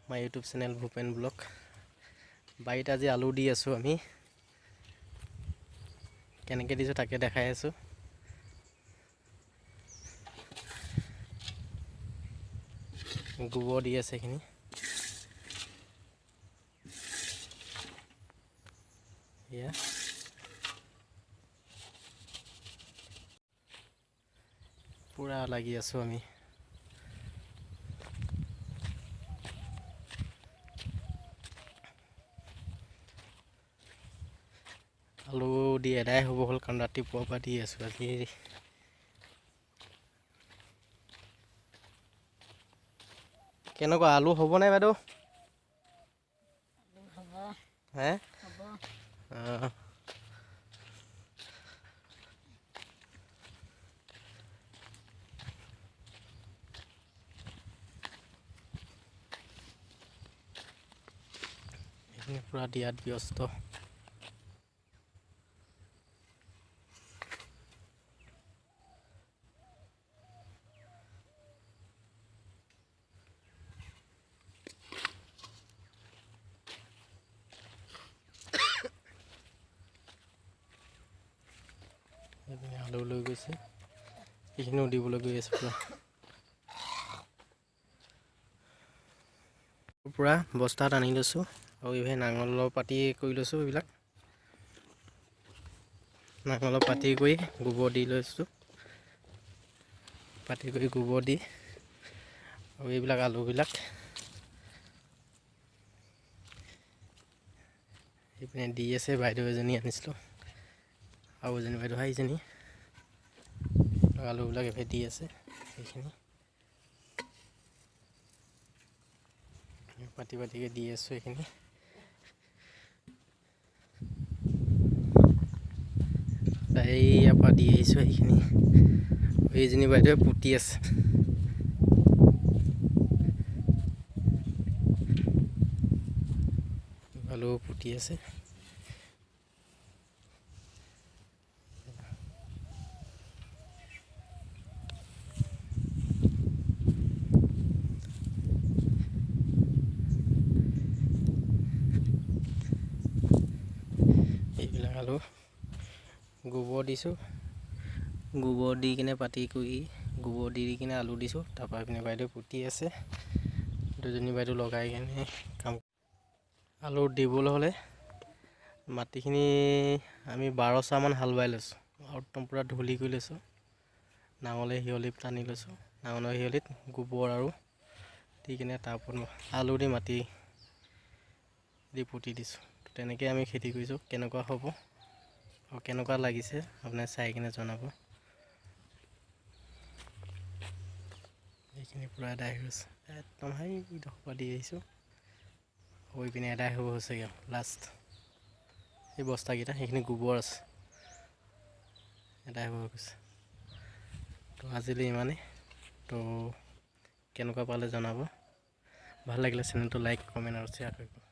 My YouTube channel Bhupen blog. বাৰীত আজি আলু দি আছোঁ। আমি কেনেকৈ দিছোঁ তাকে দেখাই আছোঁ। গোবৰ দি আছে এইখিনি। এয়া পূৰা লাগি আছোঁ আমি। আলু দি এদাই হ'ব হ'ল, কাৰণ ৰাতিপুৱাৰ পৰা দি আছোঁ আজি। কেনেকুৱা আলু হ'ব নাই বাইদেউ? হে, এইখিনি পূৰা দিয়াত ব্যস্ত। এইপিনে আলু লৈ গৈছে, এইখিনিও দিবলৈ গৈ আছে। পূৰা পূৰা বস্তাত আনি লৈছোঁ আৰু এইভাগে নাঙলৰ পাতি কৰি লৈছোঁ। এইবিলাক নাঙলৰ পাতি কৰি গোবৰ দি লৈছোঁ, পাতি কৰি গোবৰ দি আৰু এইবিলাক আলুবিলাক সেইপিনে দি আছে। বাইদেউ এজনী আনিছিলোঁ আৰু এজনী বাইদেউ, সেইজনী আলুবিলাক এইফালে দি আছে। সেইখিনি পাতি পাতিকৈ দি আছোঁ। এইখিনি ইয়াৰ পৰা দি আহিছোঁ। সেইখিনি এইজনী বাইদেৱে পুতি আছে। আলু পুতি আছে। এইবিলাক আলু গোবৰ দিছোঁ, গোবৰ দি কিনে পাতি কৰি গোবৰ দি দি কিনে আলু দিছোঁ। তাৰপৰা এইপিনে বাইদেউ পুতি আছে, দুজনী বাইদেউ লগাই কিনে কাম। আলু দিবলৈ হ'লে মাটিখিনি আমি 12 চাহমান হাল বাই লৈছোঁ আৰু একদম পূৰা ধূলি কৰি লৈছোঁ। নাঙলে শিয়লি টানি লৈছোঁ, নাঙলৰ শিয়লিত গোবৰ আৰু দি কিনে তাৰ ওপৰত আলু দি মাটি দি পুতি দিছোঁ। তেনেকৈ আমি খেতি কৰিছোঁ। কেনেকুৱা হ'ব আৰু কেনেকুৱা লাগিছে আপোনাৰ চাই কিনে জনাব। এইখিনি পূৰা এদাই হৈ গৈছে একদম। সেইডোখৰ পৰা দি আহিছোঁ, হৈ পিনে এদাই হ'ব হৈছেগৈ আৰু লাষ্ট এই বস্তাকেইটা, সেইখিনি গোবৰ আছে, এদাই হ'ব হৈ গৈছে। তো আজিলৈ ইমানেই। তো কেনেকুৱা পালে জনাব। ভাল লাগিলে চেনেলটো লাইক, কমেণ্ট আৰু শ্বেয়াৰ কৰিব।